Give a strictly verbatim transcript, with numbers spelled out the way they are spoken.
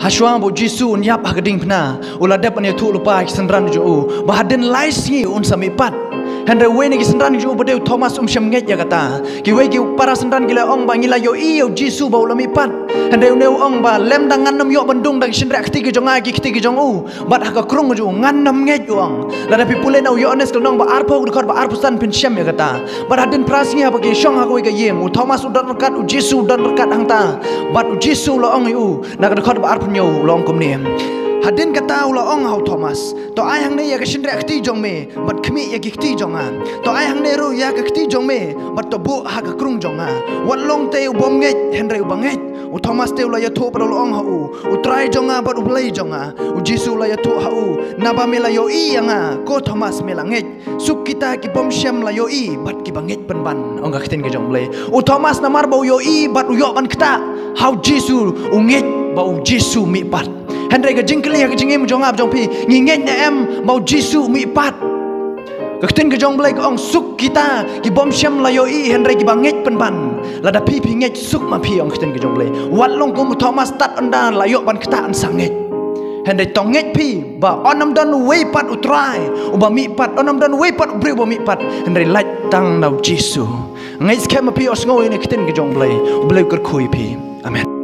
Hashwa ba u Jisu un ïap ha ka diengphna, u la dep ban ïathuh lypa ïa ki synran jong u ba hadien lai sngi un sa mihpat. Hynrei uwei na ki synran jong u, ba dei u Thomas, um shym ngeit ïa kata. Kiwei ki para synran ki la ong ba ngi la ïohi ïa u Jisu ba u la mihpat. Hynrei une u ong ba lymda ngan nym ïoh ban dung da ki shynriah kti ki jong nga ïa ki kti ki jong u, bad ha ka krung jong u, ngan nym ngeit, u ong. Lada phi pule na u Ïoannis ka lynnong ba arphew, ka dkhot ba arphew san, phin shem ïa kata. Bad hadien phra sngi haba ki shong ha kawei ka ïing, u Thomas u don ryngkat, u Jisu u don ryngkat hangta. Bad u Jisu u la ong ïa u, na ka dkhot ba arphew hynñiew, u la ong kumne: Hadien kata u la ong ha u Thomas: To ai hangne ïa ka shynriah kti jong me, bad khmih ïa ki kti jong nga. To ai hangne ruh ïa ka kti jong me, bad to buh ha ka krung jong nga. Wat long te u bym ngeit, hynrei u ba ngeit. U Thomas te u la ïathuh bad u la ong ha u: U Trai jong nga bad U Blei jong nga. U Jisu u la ïathuh ha u: Naba me la ïohi ïa nga, ko Thomas, me la ngeit. Suk kita ki bym shym la ïohi bad ki ba ngeit pynban, ong ka ktien ka jong U Blei. U Thomas, namar ba u ïohi bad u ïoh ban ktah ha u Jisu, u ngeit ba u Jisu mihpat. Hynrei ka jingkylli ha ka jingim jong nga bad jong phi, ngi ngeit ne em ba u Jisu mihpat? Ka ktien ka jong U Blei ka ong: Suk kita ki bym shym la ïohi hynrei ki ba ngeit pynban. Lada phi, phi ngeit, suk ma phi, ong ka ktien ka jong U Blei. Wat long kum u Thomas, tad ynda la ïoh ban ktah yn sa ngeit. Hynrei to ngeit phi ba yn ym don uwei pat u Trai uba mihpat, yn ym don uwei pat u briew uba mihpat, hynrei lait tang na u Jisu. Ngeit skhem ma phi, ïohsngew ïa kane ka ktien ka jong U Blei. U Blei u kyrkhu ïa phi. Amen.